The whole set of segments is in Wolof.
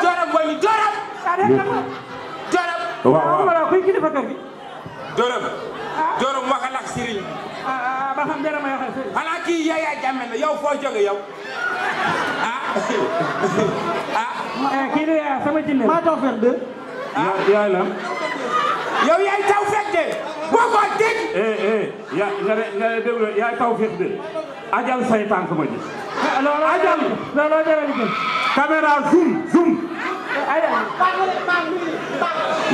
Joram mooy ni Joram. Joram. waaw kuy kilifa kër gi. Joram waxal ak Serigne. ba xam dara may waxal Serigne. xanaa kii Yaya Jammeh la yow foo jóge yow. kii de sama jinne maa taw fekk de. yaay la. yow yaay taw fekk de. boo ko dégg. ya nga déglu yaay taw fekk de. ajal say tànk ma ji. ajal. looloo jëlee liggéey. caméra zoom.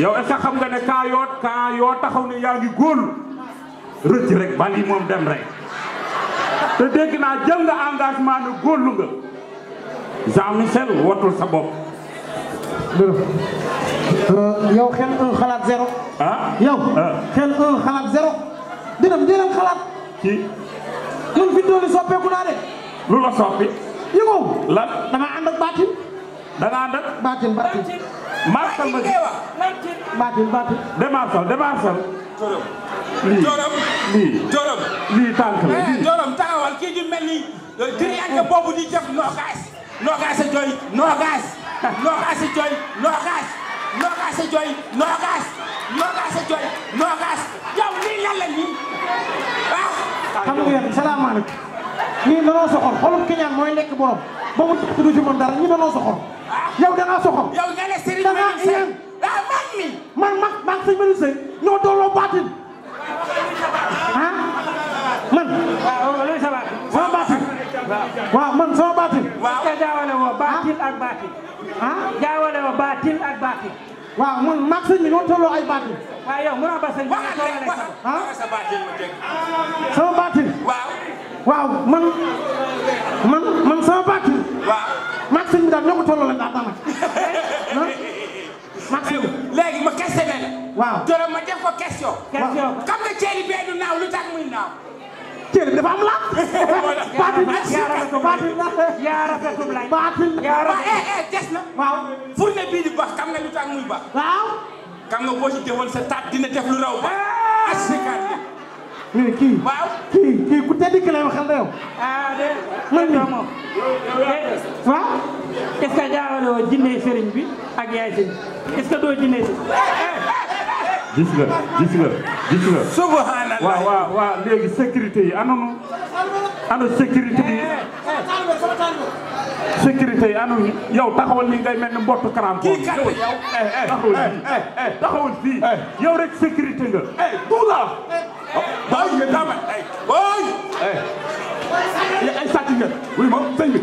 yow est-ce que xam nga ne kaa yoo taxaw ne yaa ngi góorlu rëcc rek bal yi moom dem rek te dégg naa jël nga engagement ne góorlu nga Jean-Michel watul sa bopp. yow xel 1 xalaat 0. yow xel 1 xalaat 0. dinañ xalaat. kii. man fi doon soppeeku naa de. lu la soppi. yëgoo. lan dama ànd ak baatin. da nga ànd ak. baatin. martal ma ji. baatin. démarchal. lii tànk la lii. Joram taxawal kii di mel ni triangle boobu di def noogaas a jooy noogaas a jooy noogaas yow lii lan la nii xam nga yéen salaamaaleykum. ñii danoo soxor xolum kiñaan mooy lekk borom ba mu tudd ci moom dara ñii danoo soxor. yow da ngaa soxor. yow nga ne Serigne Medoune Seye man sëñ Medoune Seye ñoo dooloo baatin. man. sama baatin. waaw man sama baatin. waaw te jaawale woo baatin ak baatin. jaawale woo baatin ak baatin. waaw man maag sëñ bi ñoo tolloo ay baatin. waaw yow mënoo ba sëñ bi nga tolloo lekk sa baatin ma dégg. sama baatin. waaw man sama baatin. waaw maag sëñ bi daal ñoo ko tolloo leen daal daanaka. léegi ma questionné la. waaw Joram ma def ko question. xam nga ceeli bee du naaw lu tax muy naaw. ceeli bi dafa am laaj. baatin yaa rafetul laaj. baatin. des na. waaw. fourne bii di baax xam nga lu tax muy baax. waaw. xam nga boo ci defoon sa taat dina def lu raw ba. asikaat mais kii. waaw kii ku tedd ki lay waxal na yow. de. man mii moom. waaw. est-ce que jaawale woo jinne sëriñ bi ak yaay sëriñ est-ce que doo jinne si. gis nga. subhanallah. waaw léegi sécurité yi ana sécurité yi. sécurité yi ana yow taxawal ni ngay mel ni mbottu crampon. kii kat yow. taxawal fii yow rek sécurité nga. tout là. ay sàcc nga wuy ma sëñ bi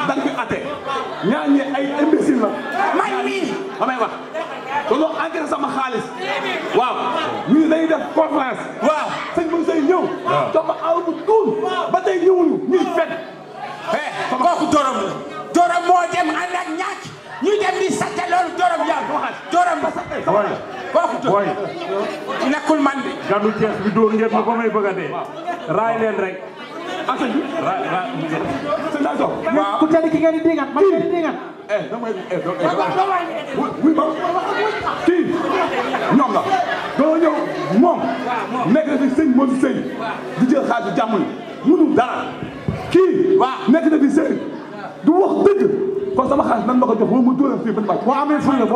dañ koy atte ñaar ñi ay imbécile la man mii damay wax dañoo encaissé sama xaalis waaw ñii dañuy def conférence waaw sëñ bi say ñëw jox ma aw bu tuul ba tey ñëwuñu ñuy fekk kooku Joram moo dem ànd ak ñàkk ñuy dem di sàcc loolu Joram yaa Joram ba sàcc kooku booy nekkul man de gàddu Cees bi dóor ngeen ma ba may bëgg a dee raay leen rek sëñ bi sëñ daa jox ku tedd ki ngeen di dingat man ngeen di dingat. wuy ma kii ñoom la doo ñëw moom nekk na fi sëñ Modou Seye di jël xaalis jàmm yi mënul dara kii nekk na fi sëñ du wax dëgg kon sama xaalis nan ma ko jox wala ma dóoram fii ba ñu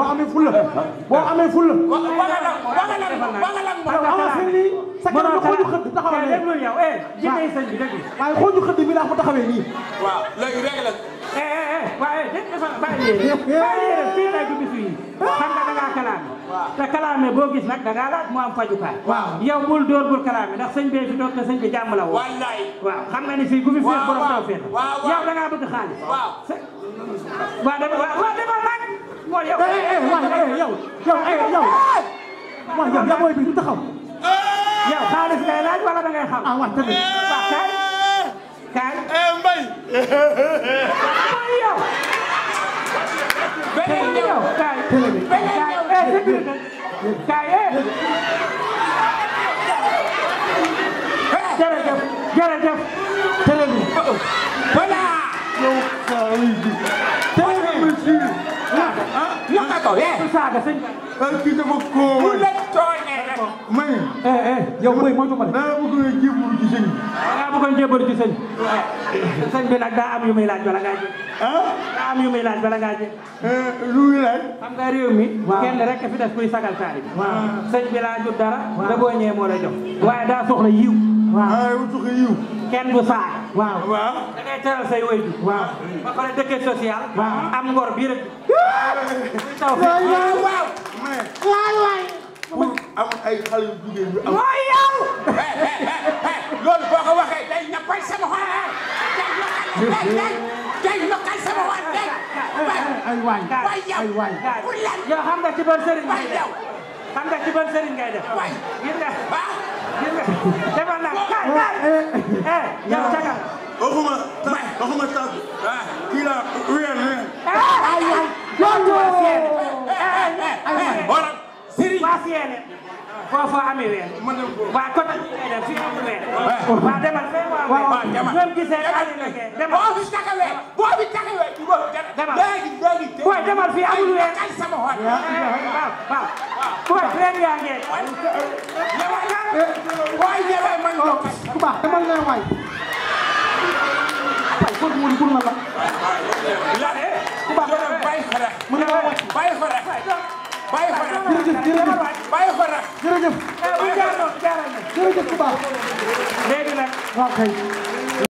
boo amee fulla sa kanam xooju xëdd taxawee nii. déglu yow jinne sëñ bi déglu. waaye xooju xëdd bi daa ko taxawee nii. waaw léegi rek la. waaye dégg nga bàyyi yéen fii lay dugg fii xam nga da ngaa kalaame. te kalaame boo gis nag da ngaa laaj mu am fajukaay. yow bul dóor bul kalaame ndax sëñ bee fi doog te sëñ bi jàmm la woon. wallaay. waaw xam nga ni fii bu fi fees borom taw fees. yow da ngaa bëgg xaalis. waaw demal nag. moo yow. yow mooy bi du taxaw. yow xaalis ngay laaj wala da ngay xam. wax dëgg. waaw kaay. Mbaye. mooy yow. beneen yow kaay. jërëjëf. télé bi. voilà. yow télé bi. naka ko saaga sëñ. kii dafa koo. bu la tooñee rek. may yow mooy moytu ma de. naa bëgg nga jébbalu ci sëñ bi. dangaa bëggoon jébbalu ci sëñ. sëñ bi nag daa am yu muy laaj bala ngaa jël. daa am yu muy laaj bala ngaa jël. lu muy laaj. xam nga réew mi. kenn rek fi def kuy sagal taali bi. sëñ bi laa jut dara. da boo ñëwee moo la jox. waaye daa soxla yiw. yow soxla yiw. kenn du saag. waaw da ngay teral say wayju. ba pare dëkkee social. am ngor bii rek. taw fi waaw. waay. pour am ay xale yu jigéen yu am. mooy yow. loolu boo ko waxee day ñappal sama xol. day ñappal sama xol. ay waay. yow xam nga ci ban sëriñ ngay def. xam nga ci ban sëriñ ngay def. gis nga defal na kaay. yow cagal. waxuma tàgg. kii la weer waa Siene foofu amee weer. waa côté bi ngay def fii amul weer. waa demal fee waa ñoom gisee xale la kee demal. boo fi taxawee. demal léegi. booy demal fii amul weer. kay sama xol. waaw. booy frère yaa ngi. booy ñëwee man ko. ku baax demal ne waay. waay foofu mu bul na la. ku baax bàyyi ko rek. mu ne la wàcc. bàyyi ko rek. bàyyi ko rek. jërëjëf jërëjëf ku baax. léegi nag. waaw kay.